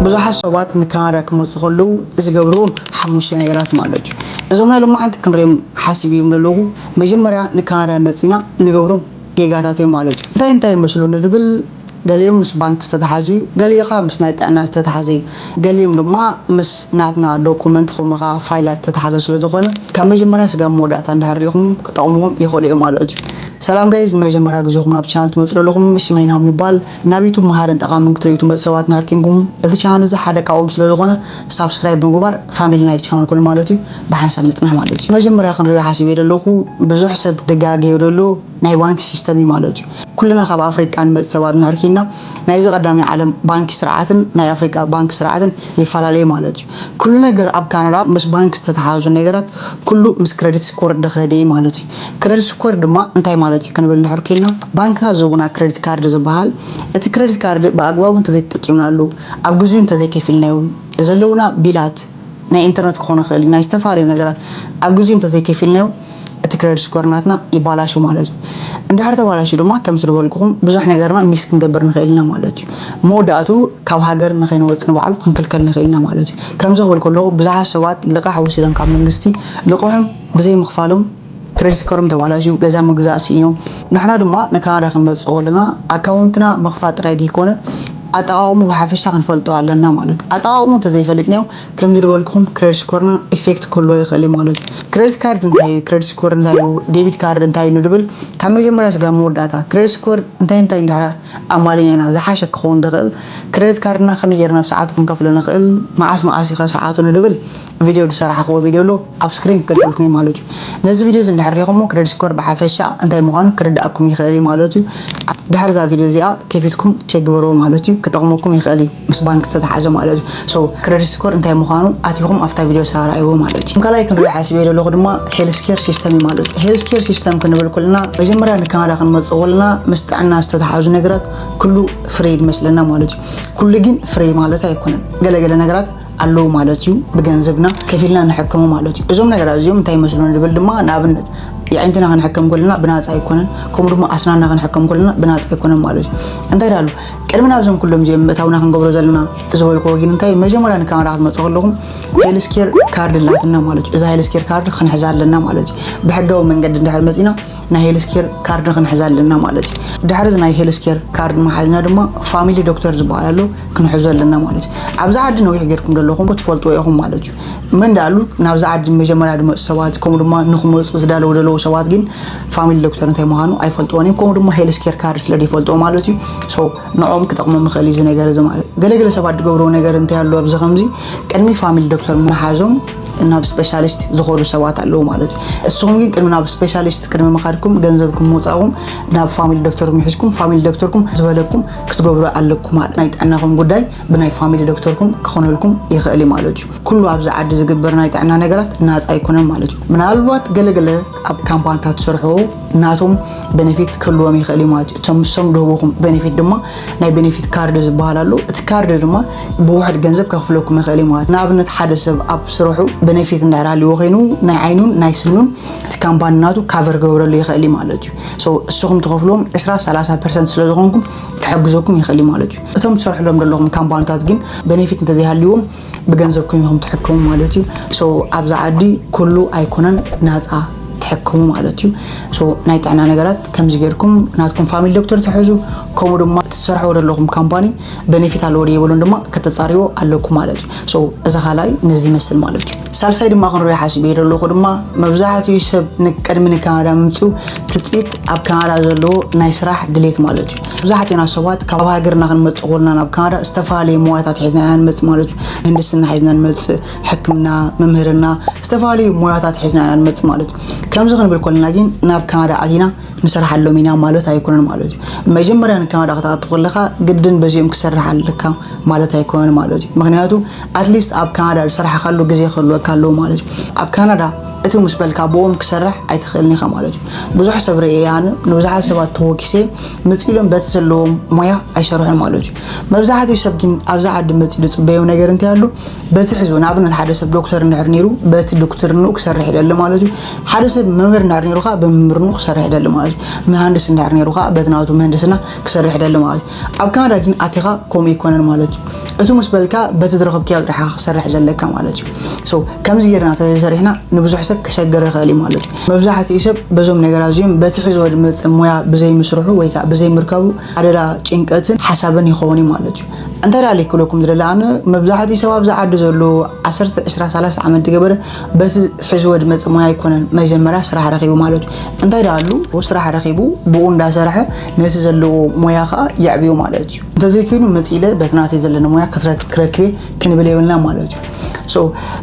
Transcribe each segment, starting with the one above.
ብዙሓት ሰባት ንካናዳ ክመፁ ከለዉ ዝገብርዎም ሓሙሽተ ነገራት ማለት እዩ። እዞም ናይ ሎማዓንቲ ክንሪኦም ሓሲብ እዮም ዘለኹ። መጀመርያ ንካናዳ መፂና ንገብሮም ጌጋታት እዮም ማለት እዩ። እንታይ እንታይ ይመስሉ ንድብል፣ ገሊኦም ምስ ባንክ ዝተተሓዙ እዩ፣ ገሊኡ ከዓ ምስ ናይ ጥዕና ዝተተሓዘ እዩ፣ ገሊኦም ድማ ምስ ናትና ዶኩመንት ከምኡ ከዓ ፋይላት ዝተተሓዘ ስለ ዝኾነ ካብ መጀመርያ ስጋብ መወዳእታ እንዳሃሪኹም ክጠቕምዎም ይኽእሉ እዮም ማለት እዩ። ሰላም ጋይዝ፣ ንመጀመርያ ግዜኹም ናብ ቻናል ትመፁ ዘለኹም ሽመይ ናሆም ይባል። ናብ ዩቱብ መሃርን ጠቓምን ክትርእዩ ትመፁ ሰባት ናርኪንኩም እቲ ቻናል እዚ ሓደ ካብኦም ስለ ዝኾነ ሳብስክራይብ ብምግባር ፋሚሊ ናይ ቻናል ኩሉ ማለት እዩ። ብሓንሳብ ንፅናሕ ማለት እዩ። መጀመርያ ክንሪኦ ሓሲበ ዘለኹ ብዙሕ ሰብ ድጋገዮ ዘሎ ናይ ባንክ ሲስተም እዩ ማለት እዩ። ኩልና ካብ ኣፍሪቃ ንመፅእ ሰባት ንሕርኪና ናይዚ ቀዳማይ ዓለም ባንኪ ስርዓትን ናይ ኣፍሪቃ ባንኪ ስርዓትን ይፈላለዩ ማለት እዩ። ኩሉ ነገር ኣብ ካናዳ ምስ ባንክ ዝተተሓዙ ነገራት ኩሉ ምስ ክረዲት ስኮር ድኸደ እዩ ማለት እዩ። ክረዲት ስኮር ድማ እንታይ ማለት እዩ ክንብል ንሕርኪና ባንክና ዝህቡና ክረዲት ካርድ ዝበሃል እቲ ክረዲት ካርድ ብኣግባቡ እንተዘይተጠቂምናሉ ኣብ ግዜኡ እንተዘይከፊልናዮ ዘለውና ቢላት ናይ ኢንተርነት ክኾን ይኽእል እዩ፣ ናይ ዝተፈላለዩ ነገራት ኣብ ግዜኡ እንተዘይከፊልናዮ እቲ ክረዲት ስኮር ናትና ይባላሾ ማለት እዩ። እንድሕር ተባላሹ ድማ ከምዚ ዝበልኩኹም ብዙሕ ነገርና ሚስ ክንገብር ንኽእል ኢና ማለት እዩ። መወዳእቱ ካብ ሃገር ንኸይንወፅ ንባዕሉ ክንክልከል ንኽእል ኢና ማለት እዩ። ከምዚ ክብል ከለኹ ብዙሓት ሰባት ልቓሕ ወሲዶም ካብ መንግስቲ ልቕሖም ብዘይምኽፋሎም ክረዲት ስኮሮም ተባላሽዩ ገዛ ምግዛእ ስኢኖም። ንሕና ድማ ንካናዳ ክንመፅእ ከለና ኣካውንትና ምኽፋት ጥራይ ዘይኮነ ኣጠቓቕሙ ብሓፈሻ ክንፈልጦ ኣለና ማለት እዩ። ኣጠቓቕሙ እንተዘይፈሊጥናዮ ከምዚ ዝበልኩኹም ክረዲት ስኮርና ኢፌክት ክህልዎ ይኽእል እዩ ማለት እዩ። ክረዲት ካርድ እንታይ እዩ? ክረዲት ስኮር እንታይ እዩ? ዴቢት ካርድ እንታይ እዩ ንድብል ካብ መጀመርያ ስጋብ መወዳእታ ክረዲት ስኮር እንታይ እንታይ እንድሕር ኣማሊእና ኢና ዝሓሸ ክኸውን ዝኽእል፣ ክረዲት ካርድና ከመይ ጌርና ብሰዓቱ ክንከፍሎ ንኽእል፣ መዓስ መዓስ ኢኸ ሰዓቱ ንድብል ቪድዮ ዝሰራሕክዎ ቪድዮ ኣሎ ኣብ ስክሪን ክገልፀልኩም እዩ ማለት እዩ። ነዚ ቪድዮ እዚ እንድሕር ሪኢኹሞ ክረዲት ስኮር ብሓፈሻ እንታይ ምዃኑ ክርድኣኩም ይኽእል እዩ ማለት እዩ። ድሕሪ እዛ ቪድዮ እዚኣ ከፊትኩም ቼክ ግበርዎ ማለት እዩ። ክጠቕመኩም ይኽእል እዩ ምስ ባንክ ዝተተሓዘ ማለት እዩ። ሶ ክረዲት ስኮር እንታይ ምዃኑ ኣቲኹም ኣብታ ቪድዮ ሰራይዎ ማለት እዩ። ካልኣይ ክንሪኦ ሓሲበ ዘለኹ ድማ ሄልስኬር ሲስተም እዩ ማለት እዩ። ሄልስኬር ሲስተም ክንብል ከለና መጀመርያ ንካናዳ ክንመፅእ ከለና ምስ ጥዕና ዝተተሓዙ ነገራት ኩሉ ፍሪ ይመስለና ማለት እዩ። ኩሉ ግን ፍሪ ማለት ኣይኮነን። ገለገለ ነገራት ኣለዉ ማለት እዩ። ብገንዘብና ከፊልና ንሕከሙ ማለት እዩ። እዞም ነገራት እዚኦም እንታይ ይመስሉ ንብል ድማ ንኣብነት የዒንትና ክንሕከም ከለና ብናፃ ኣይኮነን፣ ከምኡ ድማ ኣስናና ክንሕከም ከለና ብናፃ ኣይኮነን ማለት እዩ። እንታይ ዳሉ ቅድሚ ናብዞም ኩሎም እዚኦም ምእታውና ክንገብሮ ዘለና ዝበልክዎ ግን እንታይ መጀመርያ ንካናዳ ክትመፁ ከለኹም ሄልስኬር ካርድ ኣላትና ማለት እዩ። እዛ ሄልስኬር ካርድ ክንሕዛ ኣለና ማለት እዩ። ብሕጋዊ መንገዲ እንድሕር መፂና ናይ ሄልስኬር ካርድ ክንሕዛ ኣለና ማለት እዩ። ድሕሪ እዚ ናይ ሄልስኬር ካርድ መሓዝና ድማ ፋሚሊ ዶክተር ዝበሃል ኣሎ ክንሕዞ ኣለና ማለት እዩ። ኣብዚ ዓዲ ነዊሕ ጌርኩም ዘለኹም ክትፈልጥዎ ኢኹም ማለት እዩ። መን ዳኣሉ ናብዚ ዓዲ መጀመርያ ዝመፁ ሰባት ከምኡ ድማ ንክመፁ ዝዳለዉ ዘለዉ ሰባት ግን ፋሚሊ ዶክተር እንታይ ምዃኑ ኣይፈልጥዎን እዮም። ከምኡ ድማ ሄልስኬር ካርድ ስለ ዘይፈልጥዎ ማለት እዩ። ሶ ንዕኦም ክጠቕሞም ይኽእል እዩ እዚ ነገር እዚ ማለት እዩ። ገለገለ ሰባት ዝገብርዎ ነገር እንታይ ኣሎ ኣብዚ ከምዚ ቅድሚ ፋሚሊ ዶክተር ምሓዞም ናብ ስፔሻሊስት ዝኸዱ ሰባት ኣለዉ ማለት እዩ። እስኹም ግን ቅድሚ ናብ ስፔሻሊስት ቅድሚ ምኻድኩም ገንዘብኩም ምውፃእኩም ናብ ፋሚሊ ዶክተርኩም ሒዝኩም ፋሚሊ ዶክተርኩም ዝበለኩም ክትገብሩ ኣለኩም ማለት ናይ ጥዕናኹም ጉዳይ ብናይ ፋሚሊ ዶክተርኩም ክኾነልኩም ይኽእል እዩ ማለት እዩ። ኩሉ ኣብዚ ዓዲ ዝግበር ናይ ጥዕና ነገራት ናፃ ኣይኮነን ማለት እዩ። ምናልባት ገለገለ ኣብ ካምፓኒታት ዝሰርሑ ናቶም ቤኔፊት ክህልዎም ይኽእል እዩ ማለት እዩ። እቶም ንሶም ዝህቡኹም ቤኔፊት ድማ ናይ ቤኔፊት ካርድ ዝበሃል ኣሎ። እቲ ካርድ ድማ ብውሕድ ገንዘብ ከኽፍለኩም ይኽእል እዩ ማለት እዩ። ንኣብነት ሓደ ሰብ ኣብ ስርሑ ቤኔፊት እንድሕር ሃልይዎ ኮይኑ ናይ ዓይኑን ናይ ስኑን እቲ ካምፓኒ ናቱ ካቨር ክገብረሉ ይኽእል እዩ ማለት እዩ። ሶ እስኹም ትኸፍልዎም ዕስራ ሰላሳ ፐርሰንት ስለ ዝኾንኩም ክሕግዘኩም ይኽእል እዩ ማለት እዩ። እቶም ትሰርሕሎም ዘለኹም ካምፓኒታት ግን ቤኔፊት እንተዘይሃልይዎም ብገንዘብኩም ኢኹም ትሕከሙ ማለት እዩ። ሶ ኣብዚ ዓዲ ኩሉ ኣይኮነን ናፃ ትሕከሙ ማለት እዩ። ሶ ናይ ጥዕና ነገራት ከምዚ ጌርኩም ናትኩም ፋሚሊ ዶክተር ትሕዙ፣ ከምኡ ድማ ትሰርሕዎ ዘለኹም ካምፓኒ ቤኔፊት ኣለዎ ዶ የብሉን ድማ ከተፃርይዎ ኣለኩም ማለት እዩ። ሶ እዚ ካልኣይ ነዚ ይመስል ማለት እዩ። ሳልሳይ ድማ ክንሪኦ ሓሲበ ዘለኹ ድማ መብዛሕትኡ ሰብ ንቅድሚ ንካናዳ ምምፅኡ ትፅቢት ኣብ ካናዳ ዘለዎ ናይ ስራሕ ድሌት ማለት እዩ። መብዛሕትና ሰባት ካብ ሃገርና ክንመፅእ ከለና ናብ ካናዳ ዝተፈላለዩ ሞያታት ሒዝና ኢና ንመፅእ ማለት እዩ። ምህንድስና ሒዝና ንመፅእ፣ ሕክምና፣ መምህርና፣ ዝተፈላለዩ ሞያታት ሒዝና ኢና ንመፅእ ማለት እዩ። ከምዚ ክንብል ከለና ግን ናብ ካናዳ ኣቲና ንሰርሓሎም ኢና ማለት ኣይኮነን ማለት እዩ። መጀመርያ ንካናዳ ክትኣቱ ከለኻ ግድን በዚኦም ክሰርሕ ኣለካ ማለት ኣይኮነን ማለት እዩ። ምኽንያቱ ኣትሊስት ኣብ ካናዳ ዝሰርሓካሉ ግዜ ክህልወካ ኣለዎ ማለት እዩ። ኣብ ካናዳ እቲ ምስ በልካ ብኦም ክሰርሕ ኣይትኽእልን ኢኻ ማለት እዩ። ብዙሕ ሰብ ርእየ ኣነ ንብዙሓት ሰባት ተወኪሰ ምፅ ኢሎም በቲ ዘለዎም ሞያ ኣይሰርሑን ማለት እዩ። መብዛሕትኡ ሰብ ግን ኣብዚ ዓዲ መፂኡ ዝፅበዮ ነገር እንታይ ኣሎ? በቲ ሕዝቡ ንኣብነት ሓደ ሰብ ዶክተር እንድሕር ነይሩ በቲ ዶክትርንኡ ክሰርሕ ይደሊ ማለት እዩ። ሓደ ሰብ መምህር እንድሕር ነይሩ ከዓ ብምምህርንኡ ክሰርሕ ይደሊ ማለት እዩ። መሃንድስ እንድሕር ነይሩ ከዓ በቲ ናቱ ምህንድስና ክሰርሕ ይደሊ ማለት እዩ። ኣብ ካናዳ ግን ኣቲኻ ከምኡ ኣይኮነን ማለት እዩ። እቱ ምስ በልካ በቲ ዝረኸብካዮ ጥራሕ ክትሰርሕ ዘለካ ማለት እዩ። So ከምዚ ጌርና ተዘይሰሪሕና ንብዙሕ ሰብ ከሸግር ይኽእል እዩ ማለት እዩ። መብዛሕትኡ ሰብ በዞም ነገራት እዚኦም በቲ ሒዝዎ ዝመፅእ ሞያ ብዘይምስርሑ ወይ ከዓ ብዘይምርካቡ ኣደዳ ጭንቀትን ሓሳብን ይኸውን እዩ ማለት እዩ። እንታይ ደኣ ክብለኩም ዝደሊ ኣነ፣ መብዛሕትኡ ሰብ ኣብዚ ዓዲ ዘሎ ዓሰርተ፣ ዕስራ፣ ሰላሳ ዓመት ዝገበረ በቲ ሒዝዎ ዝመፅእ ሞያ ኣይኮነን መጀመርያ ስራሕ ረኺቡ ማለት እዩ። እንታይ ደኣ ኣሉ ስራሕ ረኺቡ ብኡ እንዳሰርሐ ነቲ ዘለዎ ሞያ ከዓ የዕብዮ ማለት እዩ። እንተዘይኮይኑ መፂለ በቲ ናተይ ዘለኒ ሞያ ክትረክ- ክረክቤ ክንብል የብልና ማለት እዩ። So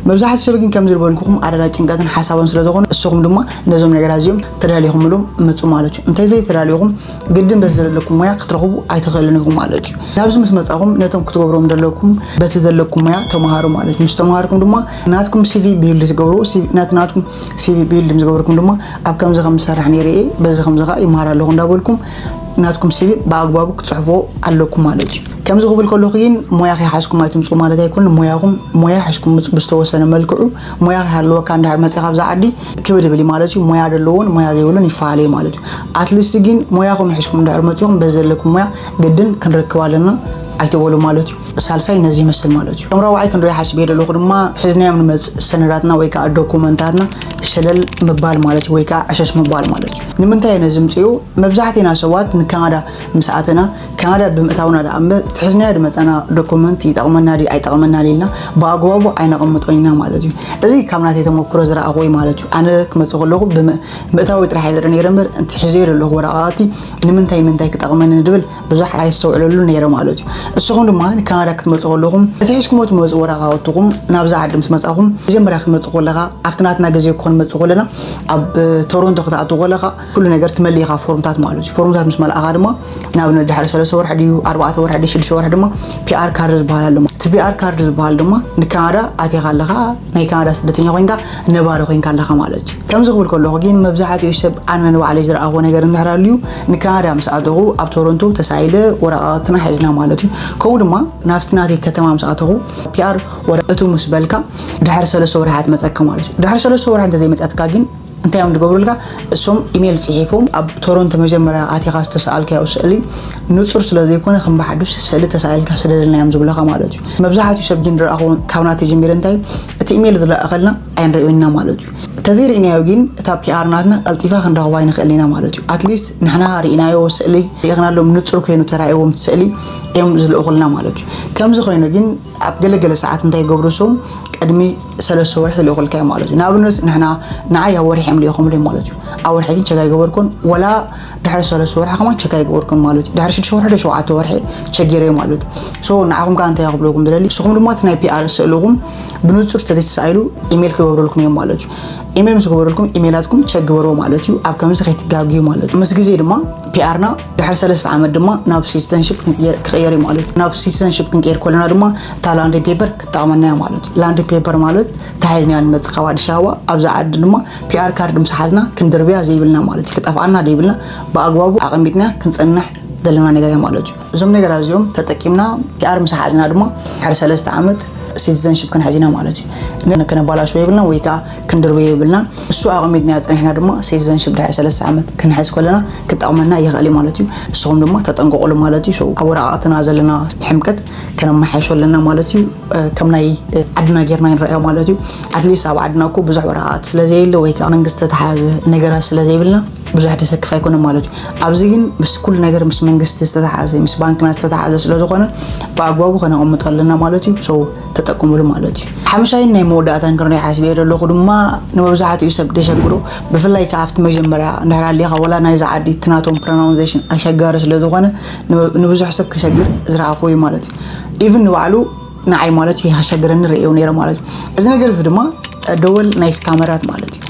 መብዛሕትኡ ሰብ ግን ከም ዝበልኩኹም ኣደዳ ጭንቀትን ሓሳብን ስለ ዝኾነ እሱኹም ድማ ነዞም ነገራት እዚኦም ተዳሊኹምሎም ምፁ ማለት እዩ። እንታይ ዘይተዳሊኹም ግድን በዚ ዘለኩም ሞያ ክትረኽቡ ኣይትኽእልን ኢኹም ማለት እዩ። ናብዚ ምስ መፃኹም ነቶም ክትገብሮም ዘለኩም በቲ ዘለኩም ሞያ ተምሃሩ ማለት እዩ። ምስ ተምሃርኩም ድማ ናትኩም ሲቪ ቢልድ ትገብሩ፣ ናት ናትኩም ሲቪ ቢልድ ምስ ገበርኩም ድማ ኣብ ከምዚ ከም ዝሰርሕ ነይረ እየ፣ በዚ ከምዚ ከዓ ይምሃር ኣለኹ እንዳበልኩም ናትኩም ሲቪ ብኣግባቡ ክትፅሕፍዎ ኣለኩም ማለት እዩ። ከምዚ ክብል ከለኹ ግን ሞያ ከይሓዝኩም ኣይትምፁ ማለት ኣይኮን። ሞያኹም ሞያ ሓዝኩም ምፁ ብዝተወሰነ መልክዑ። ሞያ ከይሃለወካ እንድሕር መፂኻ ኣብዛ ዓዲ ክብድ ብል ማለት እዩ። ሞያ ዘለዎን ሞያ ዘይብሉን ይፈላለዩ ማለት እዩ። ኣትሊስት ግን ሞያኹም ሒዝኩም እንድሕር መፂኹም በዚ ዘለኩም ሞያ ግድን ክንረክብ ኣለና ኣይትበሉ ማለት እዩ። ሳልሳይ ነዚ ይመስል ማለት እዩ። ከም ራብዓይ ክንሪኦ ሓስብ ዘለኹ ድማ ሒዝናዮም ንመፅእ ሰነዳትና ወይ ከዓ ዶኩመንታትና ሸለል ምባል ማለት እዩ፣ ወይ ከዓ ዕሸሽ ምባል ማለት እዩ። ንምንታይ ነዚ ምፅኡ? መብዛሕትና ሰባት ንካናዳ ምስ ኣተና ካናዳ ብምእታውና ደኣ እምበር እቲ ሒዝናዮ ዝመፃና ዶኩመንት ይጠቕመና ድዩ ኣይጠቕመና ኢልና ብኣግባቡ ኣይነቐምጦን ኢና ማለት እዩ። እዚ ካብ ናተይ ተመክሮ ዝረኣኹ እዩ ማለት እዩ። ኣነ ክመፅእ ከለኹ ብምእታዊ ጥራሕ እየ ዝርኢ ነይረ እምበር እቲ ሒዘዮ ዘለኹ ወረቓቕቲ ንምንታይ ምንታይ ክጠቕመኒ ዝብል ብዙሕ ኣየስተውዕለሉ ነይረ ማለት እዩ። እስኹም ድማ ንካናዳ ክትመፁ ከለኹም እቲ ሒዝኩሞ ትመፁ ወረቓቕትኹም ናብዛ ዓዲ ምስ መፃኹም መጀመርያ ክትመፁ ከለኻ ኣብቲ ናትና ግዜ ክኾን መፁ ከለና ኣብ ቶሮንቶ ክትኣቱ ከለኻ ኩሉ ነገር ትመልእ ኢኻ ፎርምታት ማለት እዩ። ፎርምታት ምስ መልኣኻ ድማ ንኣብነት ድሕሪ ሰለስተ ወርሒ ድዩ ኣርባዕተ ወርሒ ድዩ ሽዱሽተ ወርሒ ድማ ፒኣር ካርድ ዝበሃል ኣሎ። እቲ ፒኣር ካርድ ዝበሃል ድማ ንካናዳ ኣቲኻ ኣለኻ ናይ ካናዳ ስደተኛ ኮይንካ ነባሪ ኮይንካ ኣለኻ ማለት እዩ። ከምዚ ክብል ከለኹ ግን መብዛሕትኡ ሰብ ኣነ ንባዕለይ ዝረኣኹዎ ነገር እንድሕር ኣልዩ ንካናዳ ምስ ኣተኹ ኣብ ቶሮንቶ ተሳኢለ ወረቓቕትና ሒዝና ማለት እዩ። ከምኡ ድማ ናብቲ ናተይ ከተማ ምስ ኣተኹ ፒኣር ወረ እቱ ምስ በልካ ድሕሪ ሰለስተ ወርሒ እያ ትመፀካ ማለት እዩ። ድሕሪ ሰለስተ ወርሒ እንተዘይመፅኣትካ ግን እንታይ እዮም ዝገብሩልካ? እሶም ኢሜል ፅሒፎም ኣብ ቶሮንቶ መጀመርያ ኣቲኻ ዝተሰኣልካዮ ስእሊ ንፁር ስለ ዘይኮነ ከም ብሓዱሽ ስእሊ ተሳኢልካ ስደደልና እዮም ዝብለኻ ማለት እዩ። መብዛሕትኡ ሰብ ግን ዝረኣኹዎ ካብ ናተይ ጀሚረ እንታይ እቲ ኢሜል ዝለኣኸልና ኣይንርእዮ ኢና ማለት እዩ። እንተዘይርኢናዮ ግን እታ ፒኣር ናትና ቀልጢፋ ክንረኽባ ኣይንኽእል ኢና ማለት እዩ። ኣትሊስት ንሕና ርኢናዮ ስእሊ ልኢኽናሎም ንፁር ኮይኑ ተራእይዎም እቲ ስእሊ እዮም ዝልእኹልና ማለት እዩ። ከምዚ ኮይኑ ግን ኣብ ገለገለ ሰዓት እንታይ ይገብሩ እሶም ቅድሚ ሰለስተ ወርሒ ይልእኹልካ እዮም ማለት እዩ። ንኣብነት ንሕና ንዓይ ኣብ ወርሒ እዮም ልኢኾምለይ ማለት እዩ። ኣብ ወርሒ ግን ቸክ ኣይገበርኩን ወላ ድሕሪ ሰለስተ ወርሒ ከማን ቸክ ኣይገበርኩን ማለት እዩ። ድሕሪ ሽዱሽተ ወርሒ ዶ ሸውዓተ ወርሒ ቸክ ገይረ ማለት እዩ። So ንዓኹም ከዓ እንታይ ክብለኩም ዝደሊ ንስኹም ድማ እቲ ናይ ፒኣር ስእልኹም ብንፁር ተዘይተሳኢሉ ኢሜል ክገብረልኩም እዮም ማለት እዩ። ኢሜል ምስ ገበረልኩም ኢሜላትኩም ቸክ ግበርዎ ማለት እዩ። ኣብ ከምዚ ከይትጋግዩ ማለት እዩ። ምስ ግዜ ድማ ፒኣርና ድሕሪ ሰለስተ ዓመት ድማ ናብ ሲቲዘንሽፕ ክንቅየር ክቕየር እዩ ማለት እዩ። ናብ ሲቲዘንሽፕ ክንቅየር ከለና ድማ እታ ላንዲንግ ፔፐር ክትጠቕመና እያ ማለት እዩ። ላንዲንግ ፔፐር ማለት ተሓይዝናያ ንመፅእ ካብ ኣዲስ ኣበባ ኣብዛ ዓዲ ድማ ፒኣር ካርድ ምስ ሓዝና ክንድርብያ ዘይብልና ማለት እዩ። ክጠፍኣና ዘይብልና ብኣግባቡ ኣቐሚጥና ክንፀንሕ ዘለና ነገር እያ ማለት እዩ። እዞም ነገራት እዚኦም ተጠቂምና ፒኣር ምስ ሓዝና ድማ ድሕሪ ሰለስተ ዓመት ሲቲዘንሽፕ ክንሕዝ ኢና ማለት እዩ። ን- ከነባላሽዎ የብልና ወይ ከዓ ክንድርብዮ የብልና። እሱ ኣቐሚጥና ፀኒሕና ድማ ሲቲዘንሽፕ ድሕሪ ሰለስተ ዓመት ክንሕዝ ከለና ክጠቕመና ይኽእል እዩ ማለት እዩ። ንስኹም ድማ ተጠንቀቑሉ ማለት እዩ። So ኣብ ወረቓቕትና ዘለና ሕምቀት ከነመሓይሾ ኣለና ማለት እዩ። ከም ናይ ዓድና ጌርና ይንረኣዮ ማለት እዩ። ኣትሊስት ኣብ ዓድና እኮ ብዙሕ ወረቓቕቲ ስለ ዘየለ ወይ ከዓ መንግስቲ ዝተተሓዘ ነገራት ስለ ዘይብልና ብዙሕ ደሰክፍ ኣይኮነን ማለት እዩ። ኣብዚ ግን ምስ ኩሉ ነገር ምስ መንግስቲ ዝተተሓዘ ምስ ባንክና ዝተተሓዘ ስለ ዝኾነ ብኣግባቡ ከነቐምጦ ኣለና ማለት እዩ። So ተጠቅሙሉ ማለት እዩ። ሓምሻይን ናይ መወዳእታን ክንሪኦ ሓስበ ዘለኹ ድማ ንመብዛሕትኡ ሰብ ደሸግሮ ብፍላይ ከዓ ኣብቲ መጀመርያ እንድሕር ኣሊኻ ወላ ናይዛ ዓዲ እቲ ናቶም ፕሮናውንሴሽን ኣሸጋሪ ስለ ዝኾነ ንብ- ንብዙሕ ሰብ ከሸግር ዝረኣኹ እዩ ማለት እዩ። ኢቭን ንባዕሉ ንዓይ ማለት እዩ ከሸግረኒ ርእዮ ነይረ ማለት እዩ። እዚ ነገር እዚ ድማ ደወል ናይ ስካመራት ማለት እዩ።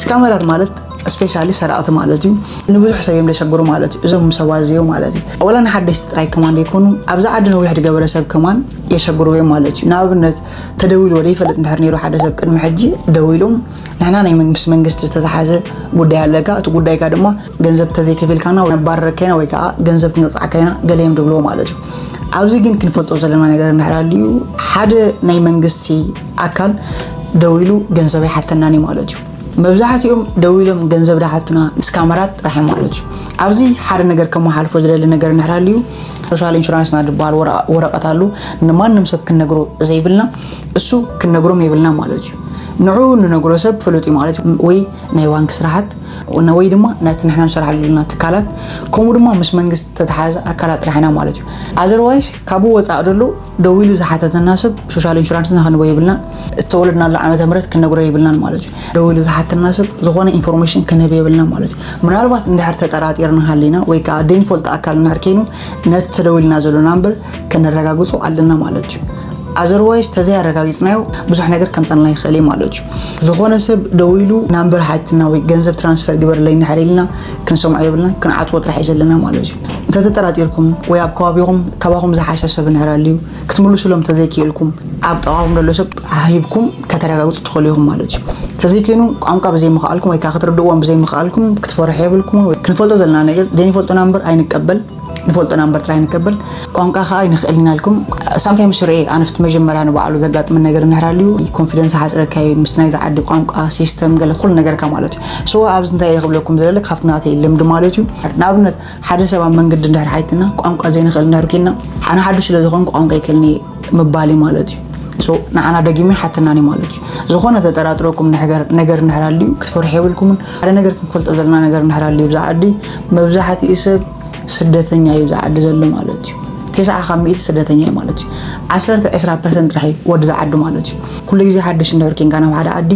ስካመራት ማለት ስፔሻሊ ሰራቕቲ ማለት እዩ። ንብዙሕ ሰብ እዮም ዘሸግሩ ማለት እዩ። እዞም ሰባት እዚኦ ማለት እዩ ወላ ንሓደሽቲ ጥራይ ከማን ዘይኮኑ ኣብዚ ዓዲ ነዊሕ ዝገበረ ሰብ ከማን የሸግሩ እዮም ማለት እዩ። ንኣብነት ተደዊሉ ወደ ይፈልጥ እንድሕር ነይሩ ሓደ ሰብ ቅድሚ ሕጂ ደዊሎም ንሕና ናይ መንግስት መንግስቲ ዝተተሓዘ ጉዳይ ኣለካ እቲ ጉዳይካ ድማ ገንዘብ ተዘይከፊልካና ነባረረካይና ወይ ከዓ ገንዘብ ክንቅፅዓካይና ገለ እዮም ዝብልዎ ማለት እዩ። ኣብዚ ግን ክንፈልጦ ዘለና ነገር እንድሕር ኣልዩ ሓደ ናይ መንግስቲ ኣካል ደዊሉ ገንዘብ ኣይሓተናን እዩ ማለት እዩ። መብዛሕትኦም ደዊሎም ገንዘብ ዝሓቱና ስካመራት ጥራሕ እዮም ማለት እዩ። ኣብዚ ሓደ ነገር ከመሓልፎ ዝደሊ ነገር እንድሕር ሃልዩ፣ ሶሻል ኢንሹራንስና ዝበሃል ወረ- ወረቐት ኣሉ። ንማንም ሰብ ክንነግሮ ዘይብልና፣ እሱ ክንነግሮም የብልና ማለት እዩ። ንዑ ንነግሮ ሰብ ፍሉጥ እዩ ማለት እዩ። ወይ ናይ ባንክ ስራሓት፣ ወይ ድማ ነቲ ንሕና ንሰርሓሉ ዘለና ትካላት፣ ከምኡ ድማ ምስ መንግስቲ ተተሓዘ ኣካላት ጥራሕ ኢና ማለት እዩ። ኣዘርዋይስ ካብኡ ወፃእ ደሎ ደዊሉ ዝሓተተና ሰብ ሶሻል ኢንሹራንስና ክንቦ የብልናን። ዝተወለድናሉ ዓመተ ምህረት ክንነግሮ የብልናን ማለት እዩ። ደዊሉ ዝሓተና ሰብ ዝኾነ ኢንፎርሜሽን ክንህብ የብልና ማለት እዩ። ምናልባት እንድሕር ተጠራጢርና ሃሊና ወይ ከዓ ደይንፈልጦ ኣካል እንድሕር ከይኑ፣ ነቲ ተደዊልና ዘሎ ናምበር ከነረጋግጾ ኣለና ማለት እዩ። ኣዘርዋይስ ተዘይ ኣረጋጊጽናዮ ብዙሕ ነገር ከምፀና ይኽእል እዩ ማለት እዩ። ዝኾነ ሰብ ደዊሉ ናምበር ሓትና ወይ ገንዘብ ትራንስፈር ግበርለይ እንድሕር ኢልና፣ ክንሰምዖ የብልና፣ ክንዓፅዎ ጥራሕ እዩ ዘለና ማለት እዩ። እንተተጠራጢርኩም ወይ ኣብ ከባቢኹም ካባኹም ዝሓሸ ሰብ እንድሕር ኣልዩ ክትምልሱሎም ተዘይክእልኩም፣ ኣብ ጥቓኹም ዘሎ ሰብ ሂብኩም ከተረጋግፁ ትኽእሉ ኢኹም ማለት እዩ። ተዘይኮይኑ ቋንቋ ብዘይምኽኣልኩም ወይ ከዓ ክትርድእዎም ብዘይምኽኣልኩም ክትፈርሑ የብልኩም። ወይ ክንፈልጦ ዘለና ነገር ዘይንፈልጦ ናምበር ኣይንቀበል፣ ንፈልጦ ናምበር ጥራይ ንቀበል። ቋንቋ ከዓ ኣይንኽእል ኢና ኢልኩም ሳምታይምስ ርኤ ኣነፍቲ መጀመርያ ንባዕሉ ዘጋጥምን ነገር እንድሕር ኣልዩ ኮንፊደንስ ሓፅረካ እዩ። ምስ ናይዚ ዓዲ ቋንቋ ሲስተም ገለ ኩሉ ነገርካ ማለት እዩ። ሶ ኣብዚ እንታይ እየ ክብለኩም ዝደሊ ካብቲ ናተይ ልምዲ ማለት እዩ። ንኣብነት ሓደ ሰብ ኣብ መንገዲ እንድሕር ሓይትና ቋንቋ ዘይንኽእል እንድሕር ኮይና ኣነ ሓዱሽ ስለ ዝኾንኩ ቋንቋ ይክእልኒ ምባል እዩ ማለት እዩ። ሶ ንዓና ደጊሙ ሓተናኒ ማለት እዩ። ዝኾነ ተጠራጥረኩም ነገር ነገር እንድሕር ኣልዩ ክትፈርሑ የብልኩምን። ሓደ ነገር ክንፈልጦ ዘለና ነገር እንድሕር ኣልዩ ብዛ ዓዲ መብዛሕትኡ ሰብ ስደተኛ እዩ ብዛ ዓዲ ዘሎ ማለት እዩ። ተስዓ ካብ ሚእቲ ስደተኛ እዩ ማለት እዩ። ዓሰርተ ዕስራ ፐርሰንት ጥራሕ እዩ ወዲ ዝዓዲ ማለት እዩ። ኩሉ ግዜ ሓድሽ እንድሕር ኬንካ ናብ ሓደ ዓዲ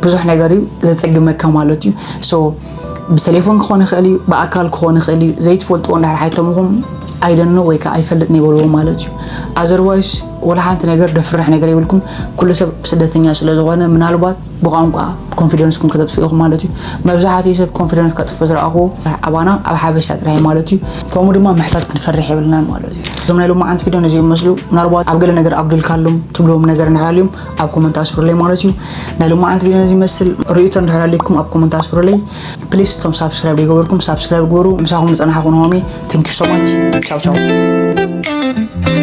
ብዙሕ ነገር እዩ ዘፀግመካ ማለት እዩ። ሶ ብቴሌፎን ክኾን ይኽእል እዩ፣ ብኣካል ክኾን ይኽእል እዩ። ዘይትፈልጥዎ እንድሕር ሓይቶምኹም ኣይደኖ ወይ ከዓ ኣይፈልጥ ነበልዎ ማለት እዩ። ኣዘርዋይስ ወላ ሓንቲ ነገር ደፍርሕ ነገር የብልኩም። ኩሉ ሰብ ስደተኛ ስለ ዝኾነ ምናልባት ብቋንቋ ኮንፊደንስኩም ከተጥፍኡ ኢኹም ማለት እዩ። መብዛሕትኡ ሰብ ኮንፊደንስ ከጥፍእ ዝረኣኹዎ ኣባና ኣብ ሓበሻ ጥራይ ማለት እዩ። ከምኡ ድማ ምሕታት ክንፈርሕ የብልናን ማለት እዩ። እዞም ናይ ሎማዓንቲ ቪድዮ ነዚኦም ይመስሉ። ምናልባት ኣብ ገለ ነገር ኣጉዲልካሎም ትብልዎም ነገር እንድሕር ኣልዮም ኣብ ኮመንት ኣስፍሩለይ ማለት እዩ። ናይ ሎማዓንቲ ቪድዮ ነዚ ይመስል። ርእይቶ እንድሕር ኣልኩም ኣብ ኮመንት ኣስፍሩለይ። ፕሊስ እቶም ሳብስክራይብ ዘይገበርኩም ሳብስክራይብ ግበሩ። ምሳኹም ዝፀናሕኩ ንሆሜ። Thank you so much. ቻው ቻው።